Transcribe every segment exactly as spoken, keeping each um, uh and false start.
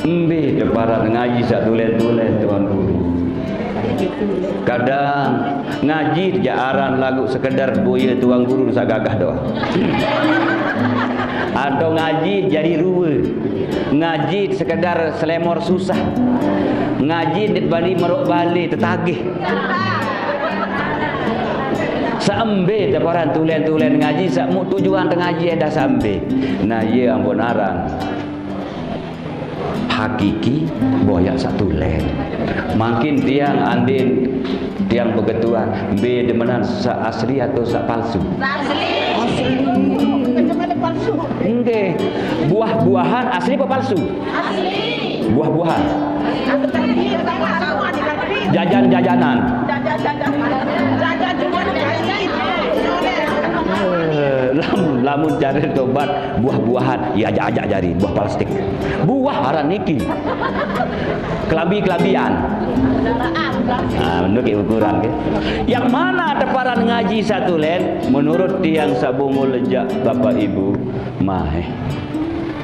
Embe teparan ngaji saq tulen-tulen, Tuan Guru. Kadang ngaji jaq aran laguq sekedar boye Tuan Guru saq gagah doang. Atau ngaji jari rue. Ngaji sekedar selemor susah. Ngaji ndeq bani meroq bale tetagih. Saq embe teparan tulen-tulen ngaji, saq muq tujuan te ngaji endah saq embe. Nah, ie ampun aran. Hakiki, boyaq saq tulen. Mangkin tiang andin, tiang beketuan, mbe demenan saq asli atau saq palsu? Asli. Nggih. Buah-buahan asli apa palsu? Asli. Buah-buahan. Jajan-jajanan. Eh, lam-, lamun care tobat, buah-buahan, ya ajak-ajak jari, buah plastik. Buah aran niki. Kelambi-kelambian. Nah, menurut ukuran, ke. Yang mana teparan ngaji saq tulen? Menurut tiang saq bungul lejaq, Bapak Ibu, maeh.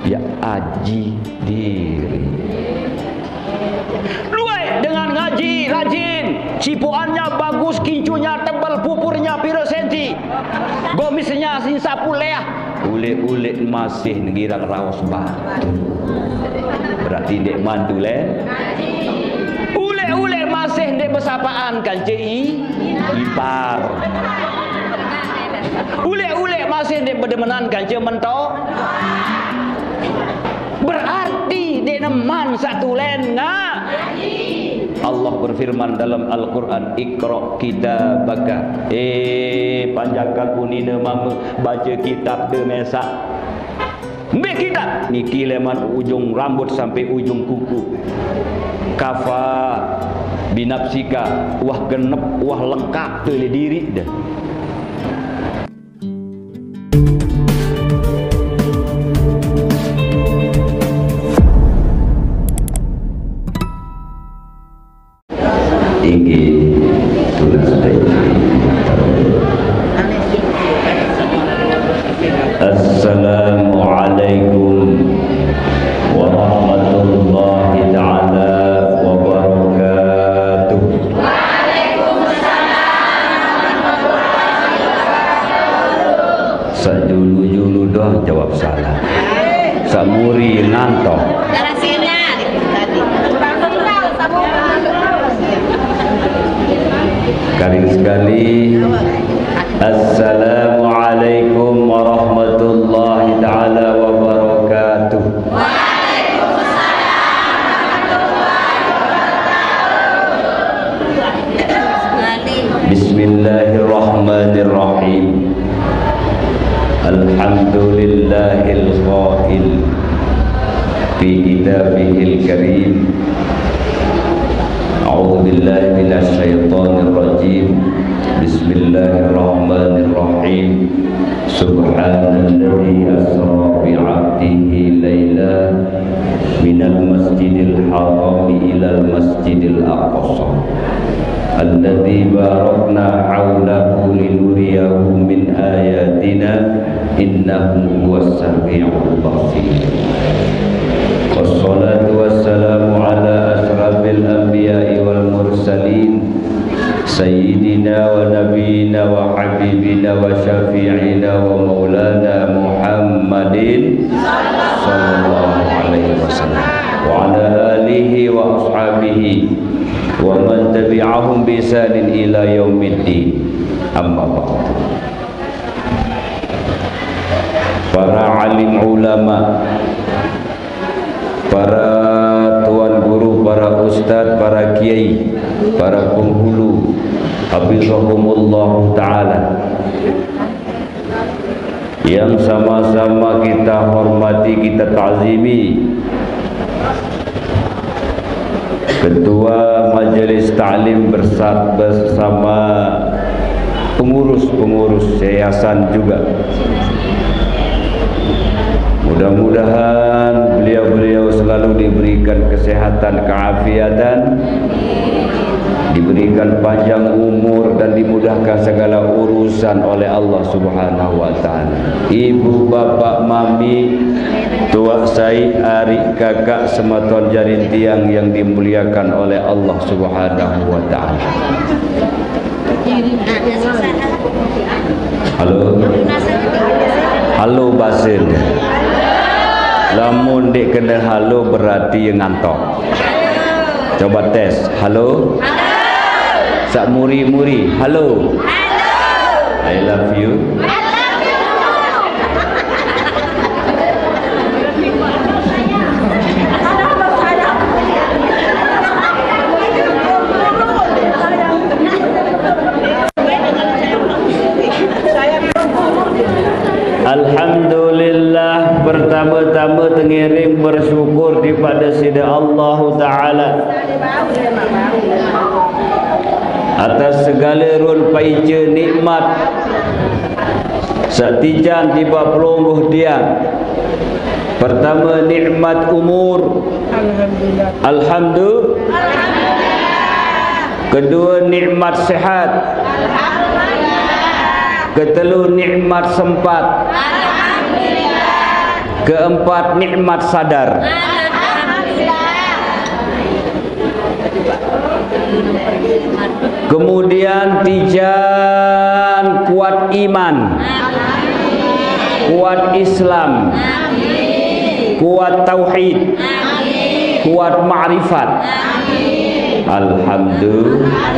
Ya, aji diri. Lueq dengan ngaji, rajin. Cipoqannya bagus, kincunya tebel, pupurnya pire senti. Gomisnya sing sapu leah. Uleq-uleq masih ngirang raos batu. Berarti ndeq mantu, len? Uleq-uleq masih ndeq besapaan kance i-, ipar. Uleq-uleq masih ndeq bedemenan kance mento. Berarti ndeq neman saq tulen nga-, Allah berfirman dalam Al-Quran, "Iqra kitabaka." Eh, panjang kaku nine mame, bace kitab de mesaq. Mbe kitab? Niki leman ujung rambut sampai ujung kuku. Kafa binafsika, wah genep, wah lekaq te leq diriq de. Inggih, tunas. Assalamualaikum warahmatullahi taala wabarakatuh. Saq julu-julu doang jawab salam. Saq muri ngantok. Karing sekali. Assalamualaikum warahmatullahi taala wabarakatuh. Bismillahirrahmanirrahim. Alhamdulillahil qail fi kitabihil karim. A'udzu billahi minasy syaithanir rajim. Bismillahirrahmanirrahim. Subhanalladzi asra bi 'abdihi laila minal masjidil harami ilal masjidil aqsa. Alladzi barakna haulahu linuriyahu min ayatina, innahu huwas samiul basir. Wassalatu wassalamu ala asyrafil anbiya'i wal mursalin, sayyidina wa nabiyyina wa habibina wa syafi'ina wa maulana Muhammadin sallallahu alaihi wasallam, wa ala alihi wa ashabihi wa man tabi'ahum bi ihsanin ila yaumiddin. Amma ba'du. Para alim ulama, para tuan guru, para ustadz, para kiai, para penghulu, hafizahumullahu taala, yang sama-sama kita hormati, kita ta'zimi, Ketua Majelis Taklim bersat-, bersama pengurus-pengurus yayasan juga. Mudah-mudahan beliau-beliau selalu diberikan kesehatan, keafiatan, Diberikan panjang umur dan dimudahkan segala urusan oleh Allah Subhanahu wa Ta'ala. Ibu, bapak, mami, tuak, saik, arik, kakak, sematon jarin tiang yang dimuliakan oleh Allah Subhanahu wa Ta'ala. Halo? Halo, basin. Lamun dek kena halo, berarti yang ngantok. Coba tes. Halo? Sak muri-muri. Halo? I love you. Alhamdulillah, pertama-tama tengiring bersyukur kepada Sida Allahu Ta'ala atas segala run paica nikmat satijan tiba pelungguh tiang. Pertama, nikmat umur. Alhamdulillah. Alhamdulillah. Kedua, nikmat sehat. Alhamdulillah. Ketelu, nikmat sempat. Alhamdulillah. Keempat, nikmat sadar. Alhamdulillah. Kemudian tijan kuat iman, kuat Islam, kuat tauhid, kuat makrifat. Alhamdulillah.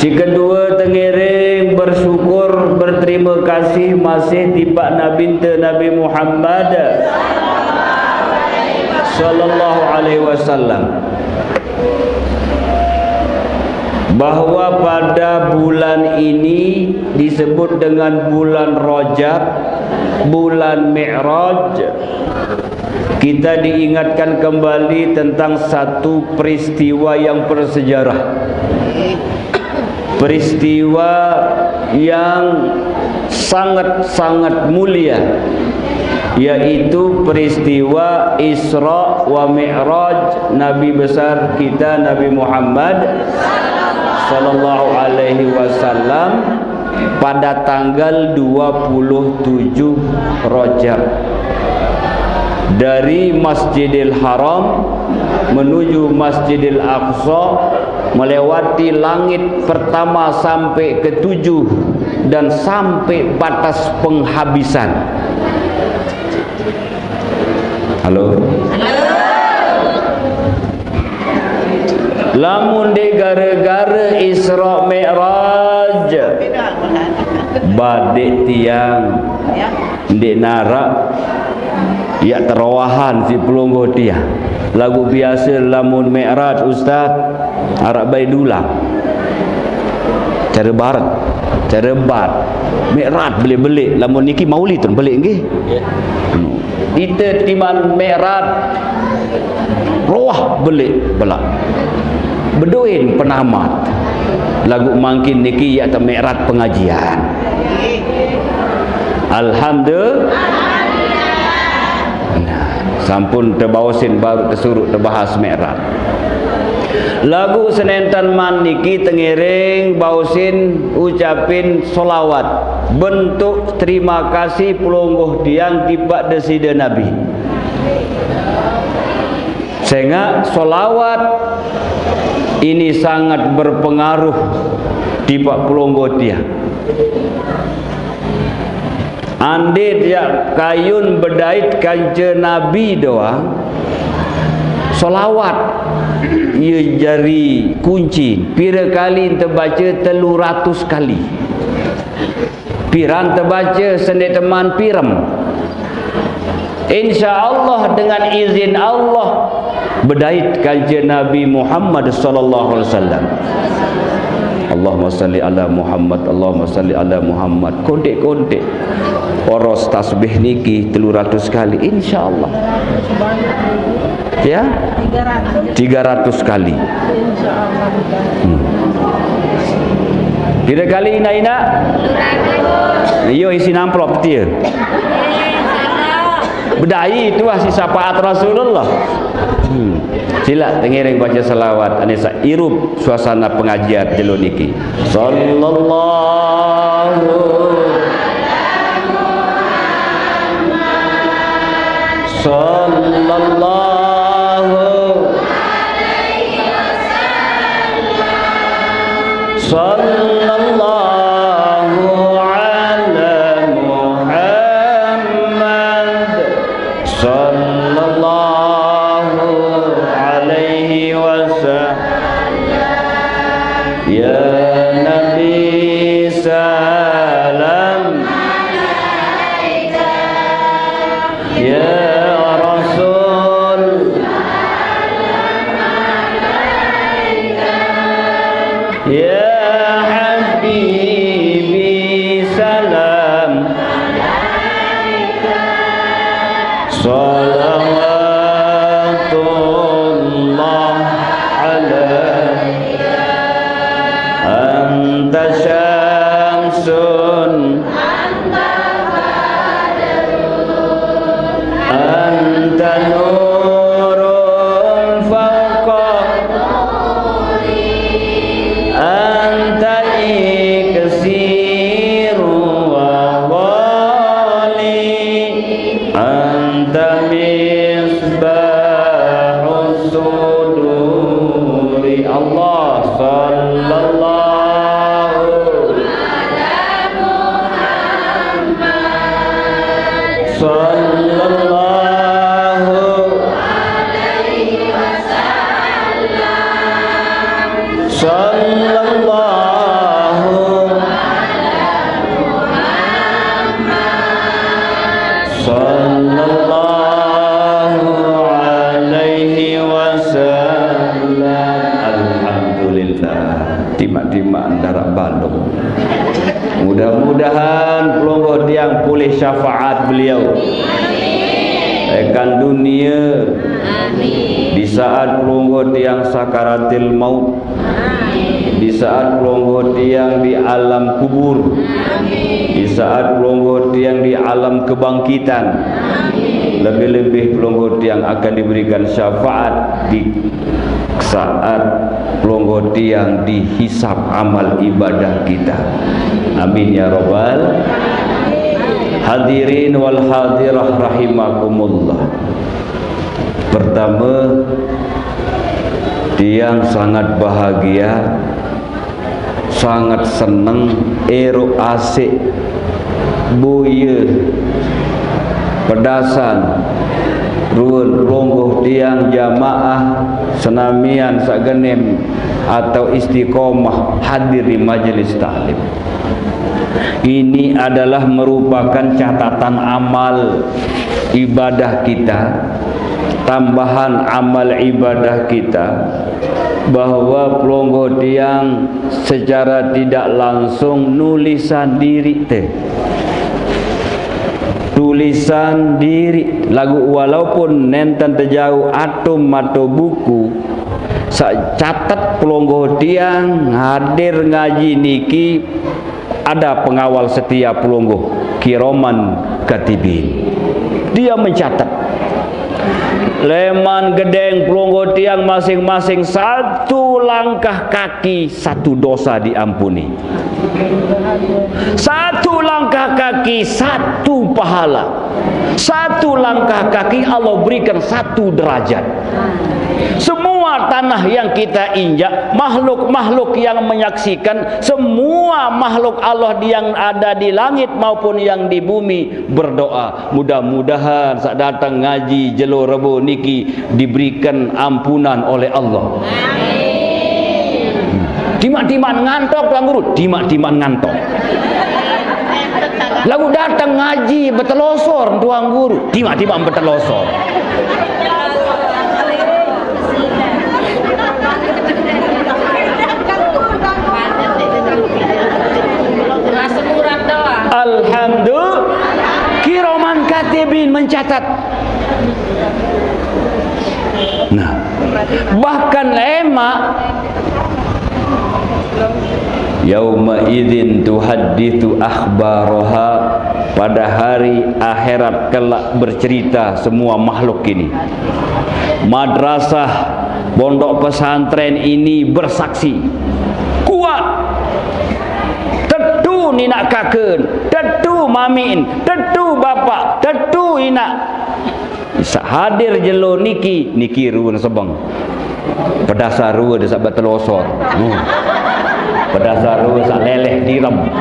Si kedua, tengiring bersyukur, berterima kasih masih tiba Nabi Nabi Muhammad sallallahu alaihi wasallam, bahwa pada bulan ini disebut dengan bulan Rajab, bulan Mi'raj, kita diingatkan kembali tentang satu peristiwa yang bersejarah. Peristiwa yang sangat-sangat mulia, yaitu peristiwa Isra wa Mi'raj Nabi besar kita Nabi Muhammad sallallahu alaihi wasallam pada tanggal dua puluh tujuh Rajab, dari Masjidil Haram menuju Masjidil Aqsa, melewati langit pertama sampai ketujuh dan sampai batas penghabisan. Halo? Lamun dek gara-gara Isra Mi'raj, badek tiang dek narak, yak terowahan si pelungguh tiang. Lagu biasa lamun Mi'raj, Ustaz, arak bai dulang. Cara barat, cara bat. Mi'raj belik-belik, lamun niki maulid tun belik nggih. Hmm. Ite timan Mi'raj roh belik belak. Beduin penamat. Lagu mangkin niki yak te Mi'raj pengajian. Alhamdulillah. Nah, sampun tebaosin baru tesuruk tebahas Mi'raj. Lagu senentan man niki tengiring baosin ucapin solawat bentuk terima kasih pelungguh tiang tiba deside Nabi. Sehingga solawat ini sangat berpengaruh tiba pelungguh tiang. Ande tiap kayun bedait kanca Nabi doang, solawat ia jari kunci. Pira kali ente baca? Telu ratus kali. Piran tebaca sendek teman pirem. Insya Allah, dengan izin Allah, bedait kanca Nabi Muhammad sallallahu alaihi wasallam. Allahumma salli ala Muhammad, Allahumma salli ala Muhammad. Kontek-kontek. Oros tasbih niki telu ratus kali, insya Allah. Ya? Tiga ratus kali. Hmm. Pira kali, ina-ina? Iyo, isi amplop tia. Bedai tuah si syafaat Rasulullah. Hmm. Sila tengiring baca salawat, ane sa irup suasana pengajian jelo niki. Sallallahu, sallallahu, sallallahu ala Muhammad. Sallallahu alaihi wasallam. Ya Nabi salam. Ya Rasul. Ya Habibi salam. Salawatullah alaika. Anta syamsun. Anta nurun fawqa. Anta iksiru wa dhali. Anta misbahus suduri. Allah, sallallahu. Sallallahu. Sallallahu. Sallallahu alaihi wasallam. Alhamdulillah. Timak-timak darak balong. Mudah-mudahan pelungguh tiang pulih syafaat beliau. Ekan dunia. Di saat pelungguh tiang sakaratil maut. Di saat pelungguh tiang di alam kubur. Di saat pelungguh tiang di alam kebangkitan. Lebih-lebih pelungguh tiang akan diberikan syafaat di saat pelungguh tiang dihisab amal ibadah kita. Amin ya rabbal. Hadirin wal hadirah rahimakumullah. Pertama, tiang sangat bahagia, sangat seneng, ero asik, boye, pedasan, ruwet pelungguh tiang jamaah senamian sagenim atau istiqomah hadir di majelis taklim. Ini adalah merupakan catatan amal ibadah kita, tambahan amal ibadah kita, bahwa pelungguh tiang secara tidak langsung nulisan diri teh. Tulisan diri lagu walaupun nenten tejauh atum atau buku, sa catet pelungguh tiang hadir ngaji niki ada pengawal setia pelungguh kiroman katibin. Dia mencatat. Leman gedeng pelungguh tiang masing-masing satu langkah kaki satu dosa diampuni. Satu langkah kaki satu pahala. Satu langkah kaki Allah berikan satu derajat. Semua tanah yang kita injak, makhluk-makhluk yang menyaksikan, semua makhluk Allah yang ada di langit maupun yang di bumi berdoa. Mudah-mudahan sak datang ngaji jelo Rebo niki diberikan ampunan oleh Allah. Timak-timak ngantok Tuan Guru, timak-timak ngantok. Lagu datang ngaji betelosor Tuan Guru, timak-timak betelosor. Alhamdulillah, kiroman katibin mencatat. Nah, bahkan ema Yauma idzin tuhadditsu akhbaraha, pada hari akhirat kelak bercerita semua makhluk ini. Madrasah, pondok pesantren ini bersaksi kuat. Tetu ninak kaken, tetu mamin, tetu bapak, tetu inak. Saq hadir jelo niki, niki ruen sebeng. Pedasar ruen saq betelosor. Hmm. Pedasar ruen saq leleh direm.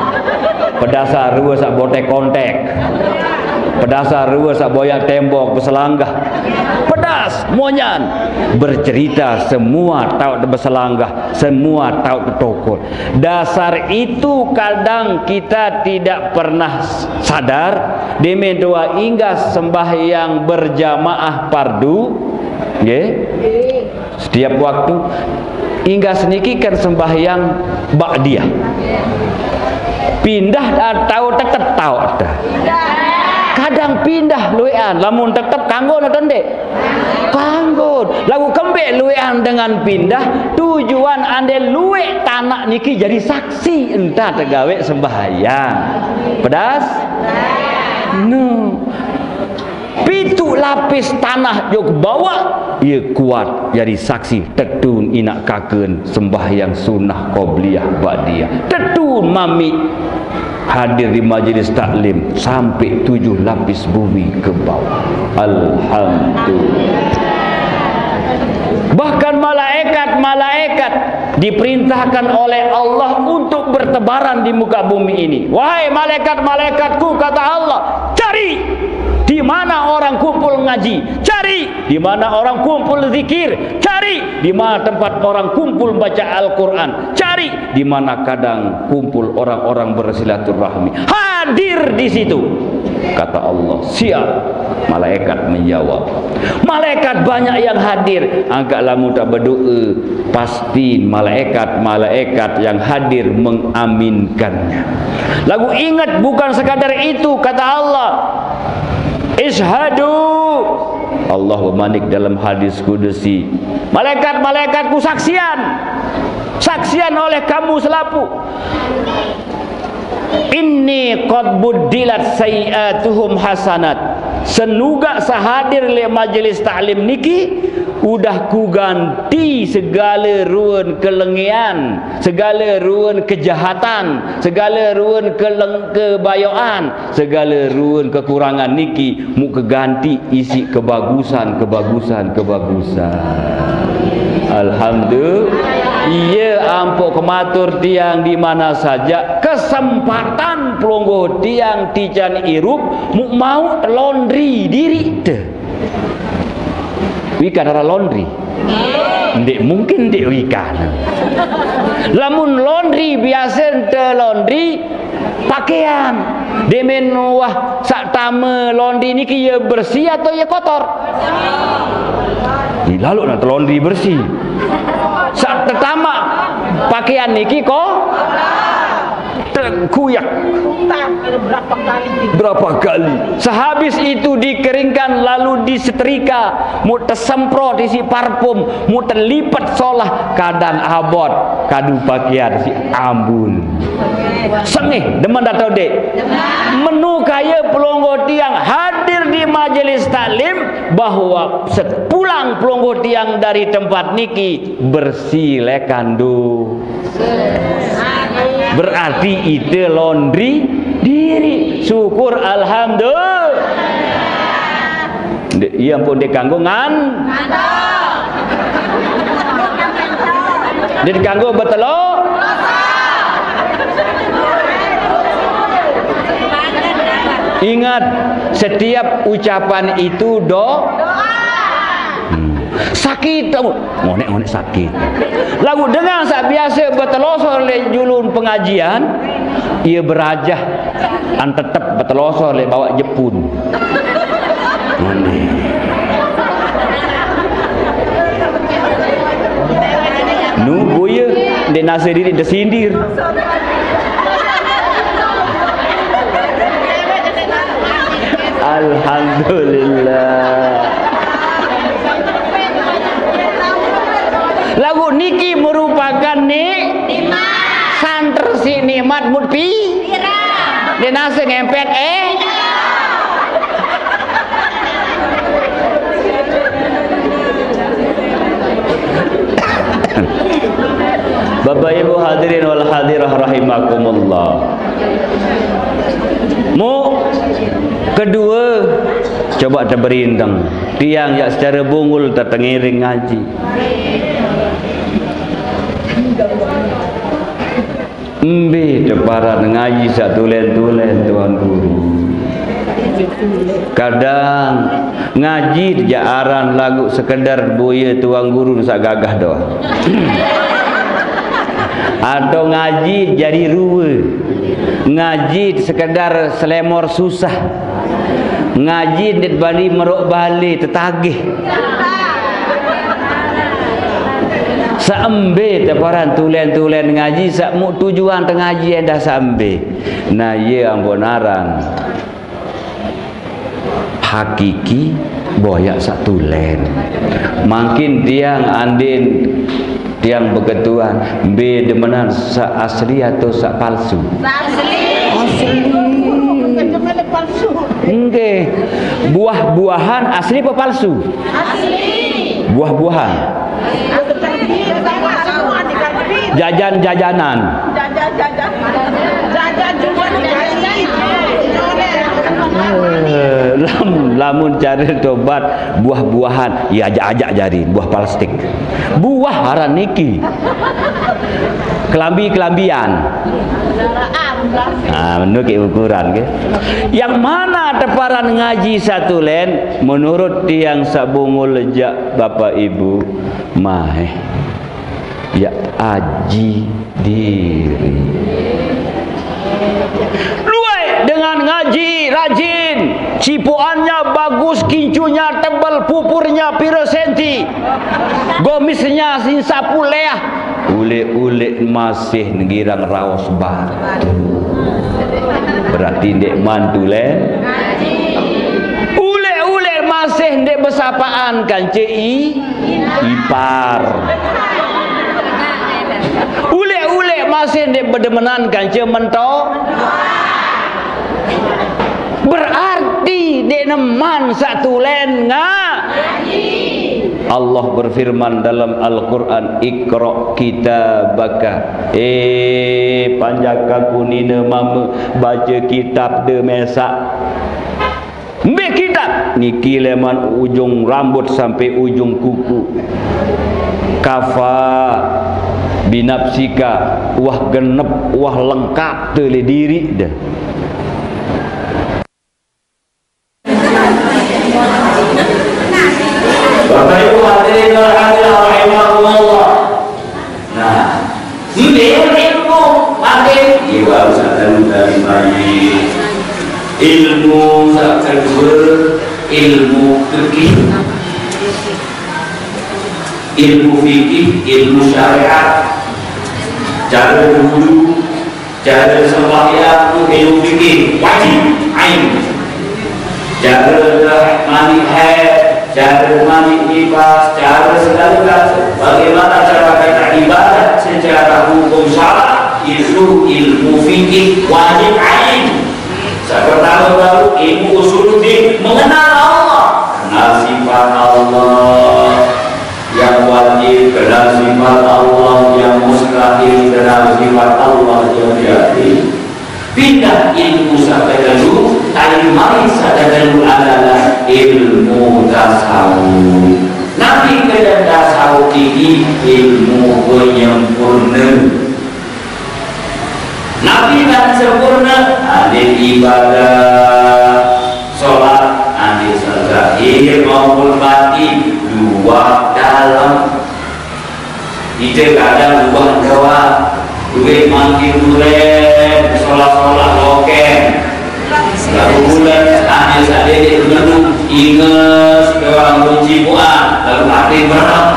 Pedasar ruen saq botek kontek. Pedasar ruen saq boyak tembok beselanggah. Pedas, monyan. Bercerita semua taoq beselanggah, semua taoq tokol. Dasar itu kadang kita tidak pernah sadar, demen doa inggah sembahyang berjamaah fardu, nggih. Setiap waktu inggah seniki kan sembahyang ba'diyah. Pindah atau tetep taoq dah. Kadang pindah lueqan, lamun tetep kanggo atau ndeq? Kanggo. Laguq kembeq lueqan dengan pindah, tujuan ande lueq tanaq niki jari saksi entar tegaweq sembahyang. Pedas? No. Pituq lapis tanah jok bawaq, ie kuat jari saksi tetun inaq kaken sembahyang sunah qobliyah ba'diyah. Tetun mamiq hadir di majelis taklim sampai tujuh lapis bumi ke bawah. Alhamdulillah. Bahkan malaikat-malaikat diperintahkan oleh Allah untuk bertebaran di muka bumi ini. "Wahai malaikat-malaikatku," kata Allah, "cari di mana orang kumpul ngaji, cari di mana orang kumpul zikir, cari di mana tempat orang kumpul baca Al-Quran, cari di mana kadang kumpul orang-orang bersilaturahmi. Hadir di situ." Kata Allah, "Siap." Malaikat menjawab. Malaikat banyak yang hadir. Angkat lamun tak berdoa, pasti malaikat-malaikat yang hadir mengaminkannya. Lagu ingat, bukan sekadar itu, kata Allah, "Ishadu." Allah bermanik dalam hadis kudusi, "Malaikat-malaikatku saksian, saksian oleh kamu selapuq. Inni qad buddilat sayyi'atuhum hasanat." Senugak sehadir leq majelis taklim niki, udah kuganti segale ruen kelengean, segale ruen kejahatan, segale ruen keleng-, kebayoqan, segale ruen kekurangan niki, muq keganti isiq kebagusan, kebagusan, kebagusan. Alhamdulillah. Ie ampoq kematur tiang di mana saja, kesempatan pelungguh tiang tican irup, muq mauq laundry diriq te. Wikan araq laundry? Ndeq mungkin ndeq wikan. Lamun laundry biase ente laundry pakean. Demen wah saq tame laundry niki ye bersih atau ye kotor? Ni laloq naq te laundry bersih. Saq tetamaq pakean niki ko-, tekuyak. Berapa kali? Sehabis itu dikeringkan lalu disetrika, muq tesemprot isiq parfum, muq telipet solah, kadang abot kadu pakean siq ambun. Sengih, demen atau ndeq? Menu kaye pelungguh tiang hadir di majelis taklim, bahwa sepulang pelungguh tiang dari tempat niki, bersih leq kandung. Berarti ite laundry diriq. Syukur, alhamdulillah. Ndeq, ie ampun ndeq kanggo ngan-, ndeq kanggo betelo. Ingat, setiap ucapan itu do-, hmm. Sakit, ngoneq-ngoneq sakit. Laguq dengan saq biase betelosor leq julun pengajian, ie berajah an tetep betelosor leq bawaq jepun. Ngoneq. Nu boye ndeq nase diriq tesindir. Alhamdulillah. Laguq niki merupakan ni-, nikmat. Santer si nikmat mut pi. Dia nase ngempet, eh. Bapak Ibu hadirin wal hadirah rahimakumullah. Mu kedua, coba teberinteng. Tiang yak secara bungul tetengiring ngaji. Mbe teparan ngaji saq tulen-tulen, Tuan Guru? Kadang ngaji tejaq aran laguq sekedar boye Tuan Guru saq gagah doang. Atau ngaji jari rue. Ngaji sekedar selemor susah. Ngaji ndeq bani meroq bale tetagih. Saq mbe teparan tulen-tulen ngaji, saq muq tujuan tengaji endah saq mbe. Nah, ie ampun aran hakiki, boyaq saq tulen. Mangkin tiang andin tiang beketuan, mbe demenan saq asli atau saq palsu? Asli. Asli. Nggih. Buah-buahan asli apa palsu? Asli. Buah-buahan. Jajan-jajanan. Eh, lam-, lamun care tobat, buah-buahan, ya ajak-ajak jari, buah plastik. Buah aran niki. Kelambi-kelambian. Ah, menurut ukuran, ke? Yang mana teparan ngaji saq tulen, menurut tiang saq bungul jaq Bapak Ibu, maeh. Ya, aji diri. Lueq dengan ngaji, rajin. Cipoqannya bagus, kincunya tebel, pupurnya pire senti. Gomisnya sin sapu leah. Uleq-uleq masih negirang raos batu. Berarti ndeqman tulen. Uleq-uleq masih ndeq besapaan kance i-, ipar. Uleq-uleq masih ndeq bedemenan kance mento. Berarti ndeq neman saq tulen nga-, Allah berfirman dalam Al-Quran, "Iqra kitabaka." Eh, panjak aku nine mame, bace kitab de mesaq. Mbe kitab? Niki leman ujung rambut sampai ujung kuku. Kafa binafsika, wah genep, wah lengkap te leq diriq de. Bapak Ibu hadirin wal hadirat rahimakumullah. Nah, ndeq ilmu, mangkin, ie baruq saq telu tadi bayi. Ilmu saq kedue, ilmu fikih. Ilmu fikih, ilmu syariat. Care wudu, care sembahyang, ilmu fikih, wajib, ain. Care mani haid, care mani nifas, care segala macam. Bagaimana cara kita ibadah secara hukum syarak, itu ilmu fikih wajib ain. Saq pertame baruq ilmu usuluddin, mengenal Allah, kenal sifat Allah. Yang wajib kenal sifat Allah, yang mustahil kenal sifat Allah yang jahil. Pindah ilmu saq kedelu, tadi mari saq kedelu adalah ilmu tasawuf. Napi kene tasawuf niki? Ilmu penyempurne. Napi nan sempurne? Ade ibadah, sholat, ade saq zahir maupun batin, luah dalem. Ite kadang luah doang, duit makin duren, sholat-sholat loken. Laguq bulan, ade saq dede ngenu, inges doang kunci buan, lalu ate merem.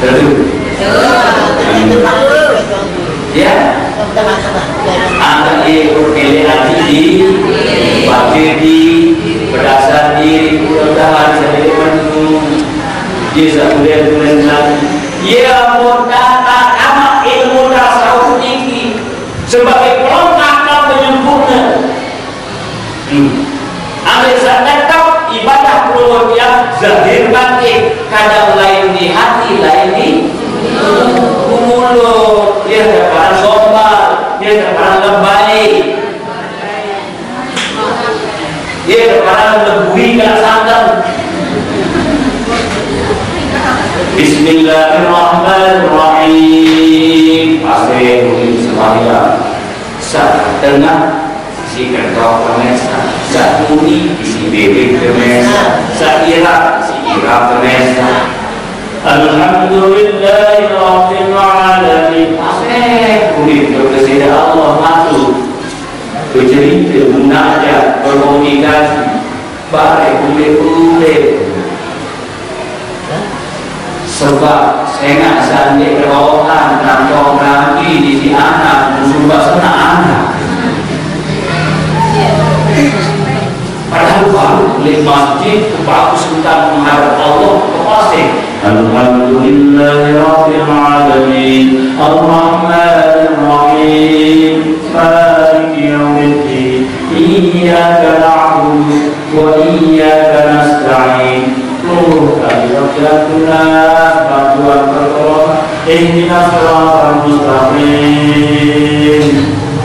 Betul. Ya. Angkat ie berkele ati di, bakti di, berdasar di, mudah-mudahan saya menunggu. Dia satu dia tulen lagi. Ia mau datang Sebagai pelengkap penyempurna. Hmm. Ambil zakat ibadah pelawat dia zahir batin, kadang lain di hati, lain di mulut. Dia ada barang gombal, dia ada barang lebay. Dia ada barang lebui kena santan. Bismillahirrahmanirrahim. Pasai bumi sembahyang. Setengah isi kentong kemesa, sa'uni isi bebek kemesa, sa'irap isi irap kemesa. Alhamdulillahirabbil alamin. Asih kulit kepada Allah masuk. Bercerita, munajat, berkomunikasi. Bareh kulit-kulit. Sebab sengaq saq ndeq kerohan nangkong rambi di si anak musuh bak senaq anak. Padahal baruq leq masjid kebagusan menghadap Allah kepasih. Alhamdulillahirabbil alamin. Arrahmanirrahim. Maliki yaumiddin. Iyyaka na'budu wa iyyaka nasta'in. Sepuluh kali baca Nas, bantuan pertolongan. Ihdinas siratal mustaqim.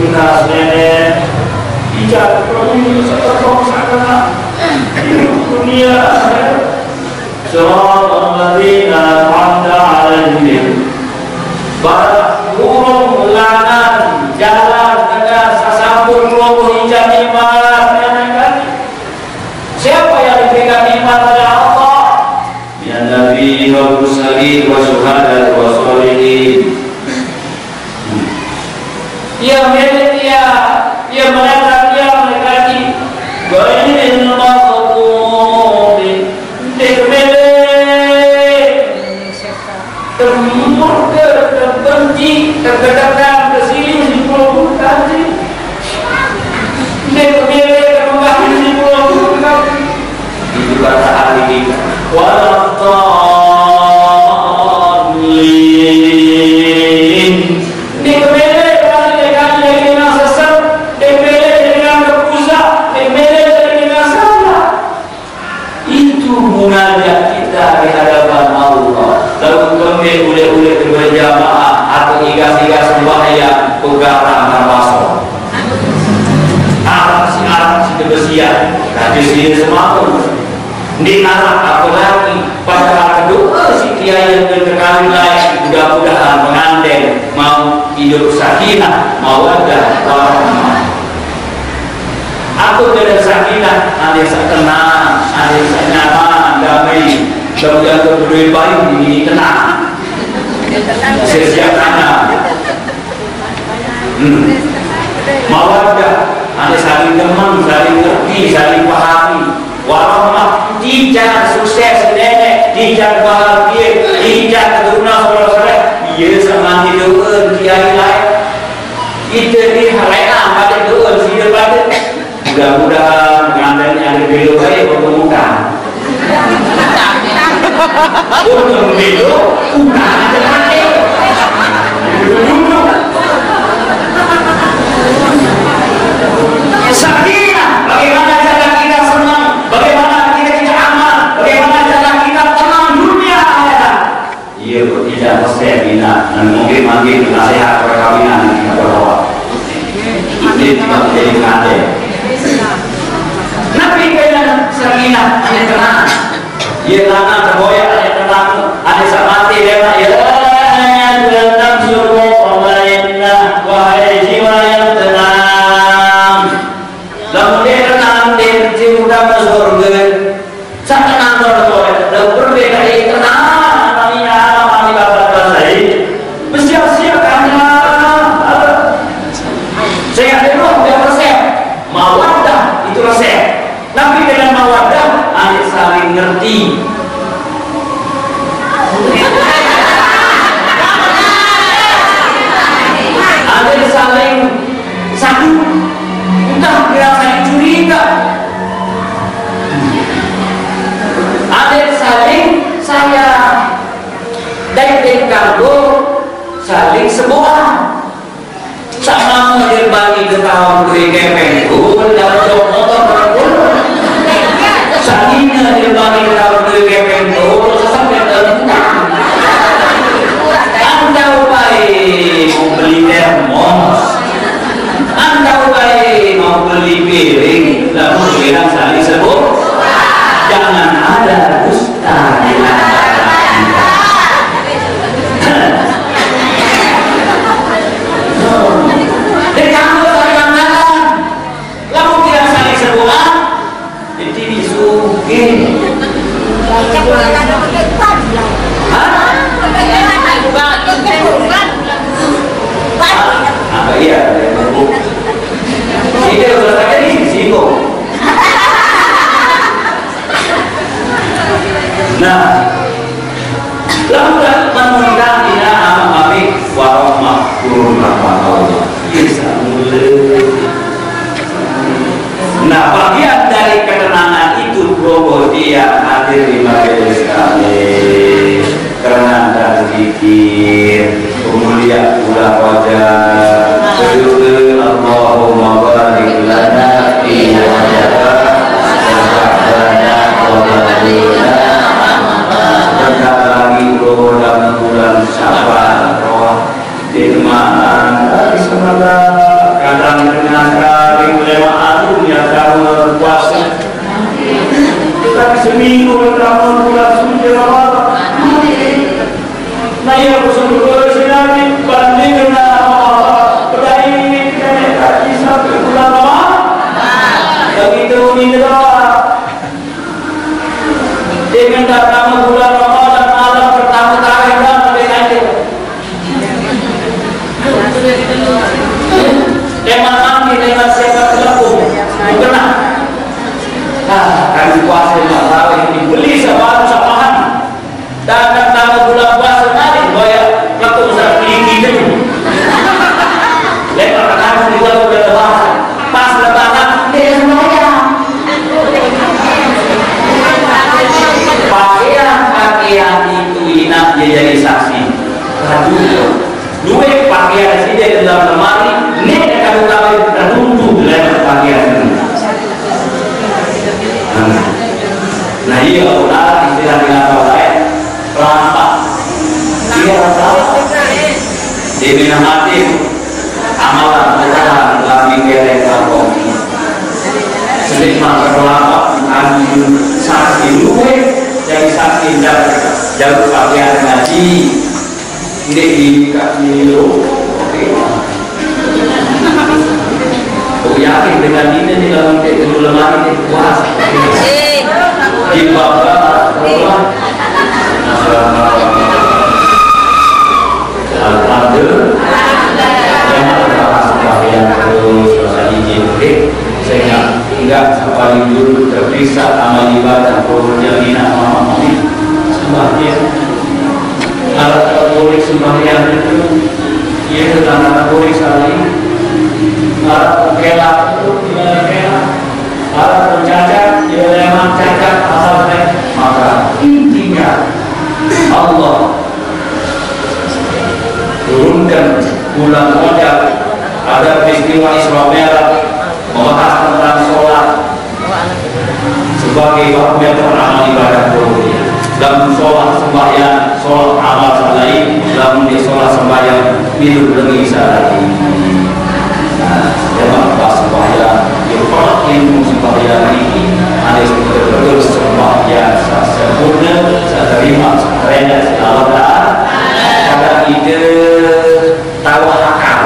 Tunas nenek. Ijak perlu seperti sana. Dunia. Siratal ladzina an'amta 'alaihim. Barang urung langan jalan dengan sasampun pelungguh ijak nikmat nenek kami. Siapa yang diberikan nikmat oleh Allah? Minan nabiyyin wal mursalin wa syuhada wa sholihin. Ia milik ia, ia menatap ia mendekati. Ghairil maghdubi, ndeq mele. Temurke, tebenci, tegedekan, tesilih, siq pelungguh kaji. Ndeq mele, temenggahin siq pelungguh kaji. Itu kata ahli kita. Waladdallin. Ndeq mele, ndeq mele dengan sesat, ndeq mele dengan berdosa, ndeq mele dengan salah. Itu munajat kita di hadapan Allah. Laguq kembeq ulih-ulih berjamaah atau igas-igas sembahyang, pegarang terpaksa. Araq siq, araq siq tebesian, tapi side semaun. Ndeq araq apelagi, padahal do'e siq kiai yang tekali lain, mudah-mudahan penganten mauq idup sakinah, mawaddah, warahmah. Ape kene sakinah? Ade saq tenang, ade saq nyaman, damai. Lamun jangke bedoe bae, ini tenang. Siap-siap tanam. Hmm. Mawaddah, ade saling demen, saling ngerti, saling pahami. Warahmah, tican sukses nenek, tican bahagie, tican keturunan soleh-soleh. Iye, saq mangke do'e kiai lain. Ite ni halean pade do'e side pade. Mudah-mudahan pengantin yang dibelo bae bertemu utang. Untuk membelo utang pade. Sakinah, bagaimana cara kita senang, bagaimana kita tidak aman, bagaimana cara kita tenang dunia akhirat. Iya, kok tidak resep, Ina. Dan mungkin makin nasihat perkawinan kita berdoa. Ini tidak menjadi pengantin. Nabi kena sakinah, ada tenang. Iya, tenang, terboyak, ada tenang. Ada sama mati, dia nak, ya, tenang, suruh pemerintah. Wahai jiwa yang tenang. Lamun dia tenang, dia udah masuk surga. Saq tenang terus, lha berbeda tenang, kami anak, kami bapak-bapak saya. Bersiap-siap karena saya ada dua, udah resep. Mawaddah itu resep. Nabi dengan mawaddah, ada saling ngerti. Ada saling satu, entah dia saling curiga. Ada saling sayang. Dait-dait kanggo saling seboan. Saq mame Duwe kepeng, oh, dalam dua motor, oh. Sanina dia bagi tahu duwe kepeng, oh, sampai tentang. Anda upai mau beli termos, anda upai mau beli piring, lalu bilang saling sebut. Jangan ada dusta di antara kita. Dia kamu saling mengatakan, lamun tidak saling sebuah, jadi disuge. Hah? Apa iya? Ini udah tadi disinggung. Nah, lamun menunda dina amal mabik warahmah, turun rahmat Allah. Bisa mulai. Nah, bagian dari ketenangan itu, Bro, dia hadir di majelis kami. Karena dari zikir, kemudian pula wajah, berdoa, Allahumma barik lana fi Rajab wa Sya'bana wa ballana. Bentar lagi, Bro, dalam bulan Syaban, Bro. Firman dari semula, kadang dengan kali lewat alunya kamu puasa. Tapi seminggu pertama bulan suci Ramadan. Nah, ya, aku sungguh bersedih, banding dengan apa-apa. Pedai ini kita tak bisa bulan Ramadan. Begitu ini doa. Dia minta kamu bulan Ramadan malam pertama tarawih dan lebih lanjut. Tema nanti, tema siapa terlalu. Bukan. Nah, kami puasa lima tarawih ini beli sebaru samahan. Dan kamu bulan puasa nanti, boya, waktu besar tinggi itu. Lepas kamu juga udah lebaran. Pas lebaran, dia sembahyang. Pakaian-pakaian itu inap dia jadi saksi. Aduh, duit pakaian sida dalam lemari, nek kalau kawin teruntu dalam pakaian itu. Nah, nah, iya, kalau istilah dengan orang lain, rampak. Iya, rampak. Dia minum mati. Amalan mudahan lami kereng kampung. Senikmat berkelapa, anjing saksi luwe, jadi saksi jauh, jauh pakaian ngaji. Ini di kaki lu. Aku yakin dengan ini nih, kalau nanti dulu lemari ini puas. Di bawah, bawah. Alhamdulillah. Memang bahas bahaya terus, bahasa izin, oke? Sehingga enggak paling dulu terpisah sama ibadah, pokoknya dina sama mami. Sembahyang. Kalau tak boleh sembahyang itu, ya, karena boleh saling. Kalau kelak itu, tidak kelak. Kalau cacat, ya, memang cacat, asal baik. Maka intinya, Allah turunkan bulan Rajab, ada peristiwa Isra Mi'raj, membahas tentang sholat sebagai barometer amal ibadah dulu. Dalam sholat sembahyang, sholat amal lain, dalam di sholat sembahyang, hidup demi sehari. Nah, memang pas sembahyang, dia perlu ilmu sembahyang ini, ada yang betul-betul sembahyang sempurna, terima, rela, selamat, kada ide tawakal.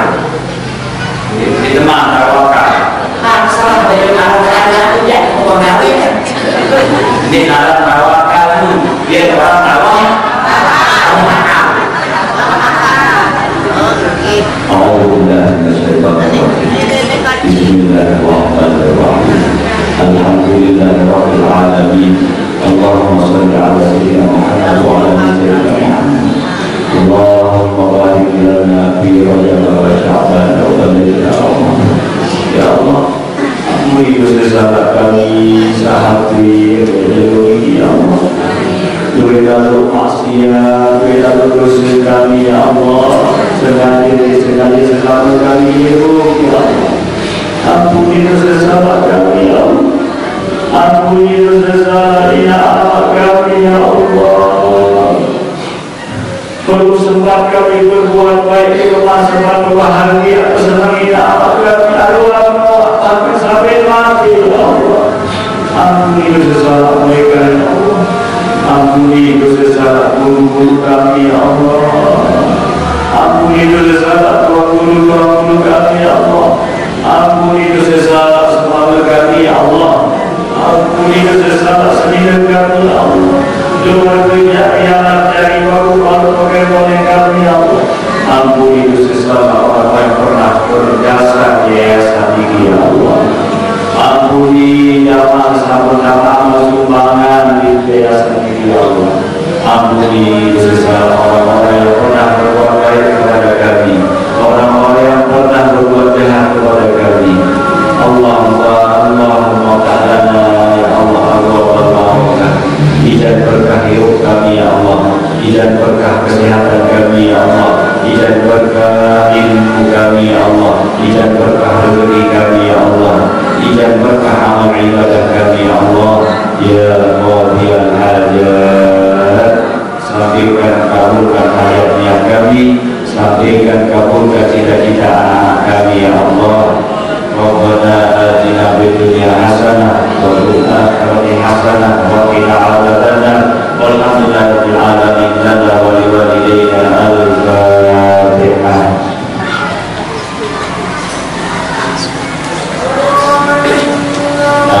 Di, di teman tawakal. Paksa dari anak-anak, ya, pengaruhnya. Ini anak tawakal, dia orang tawakal. أعوذ بالله من الشيطان الرجيم. بسم الله الرحمن الرحيم. الحمد لله رب العالمين. اللهم صل على سيدنا محمد وعلى آل سيدنا محمد. اللهم بارك لنا في رجب وشعبان وبلغنا رمضان. Ya Allah, ampuni dosa kami sahati ini, ya Allah. Duwe lalu maksiat, duwe lalu dosa kami, ya Allah. Sengaja, sengaja, selama kami hidup, ya Allah. Ampuni dosa salah kami, ya Allah. Ampuni dosa salah ina anak kami, ya Allah. Belum sempat kami berbuat baik di rumah, sempat bahagia, senang ina anak kami, aduh, Allah, sampai, sampai mati, ya Allah. Ampuni dosa salah mereka, ya Allah. Ampuni dosa salah guru-guru kami, ya Allah. Ampuni dosa salah tuan guru-tuan guru kami, ya Allah. Ampuni dosa salah semua kami, ya Allah. Ampuni dosa salah sendiri kami, ya Allah. Doa kerja yang dari waktu malu pakai boleh kami, ya Allah. Ampuni dosa salah orang yang pernah berjasa di yayasan ini, ya Allah. Ampuni jamaah sama-sama sumbangan di yayasan ini, ya Allah. Ampuni dosa salah orang-orang yang pernah berbuat baik kepada kami, orang-orang yang pernah berbuat jahat kepada kami. Allahumma, Allahumma ta'ala, ya Allah, Allahumma, ijan berkah hidup kami, ya Allah. Ijan berkah kesehatan kami, ya Allah. Ijan berkah ilmu kami, ya Allah. Ijan berkah rezeki kami, ya Allah. Ijan berkah amal ibadah kami, ya Allah. Ya Qadiyal Hajat, sampaikan, kabulkan hajat niat kami, sampaikan, kabulkan cita-cita anak-anak kami, ya Allah. Rabbana atina fid dunya hasanah wa fil akhirati hasanah wa qina adzabannar. Walhamdulillahi rabbil alamin. Lana wa liwalidayna. Al-Fatihah.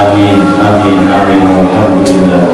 Amin, amin, amin. Alhamdulillah.